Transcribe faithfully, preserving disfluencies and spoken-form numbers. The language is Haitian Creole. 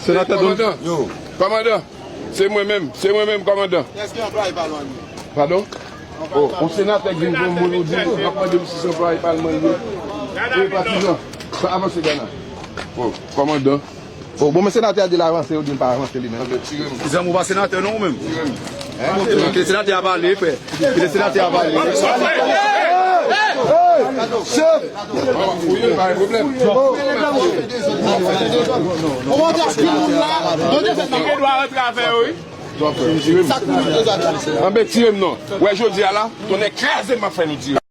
Senatè Don. Kòmandan, kòmandan, se mwen menm, se mwen menm, kòmandan. Padon? O, yon senatè k vin jwenn mwen, ou di, m ap mande m si se anplwaye palman l ye. E patizan, sa avanse, Gana. O, kòmandan. O, bon, men senatè a di l avanse, ou di l pa avanse li menm. Zanmi, ou pa senatè non, ou menm? Kite senatè a pale, frè. Kite senatè a pale. Chèf! Anben, tire m non. Wè, jodi a la, tonnè kraze m, m ap fè nou tire.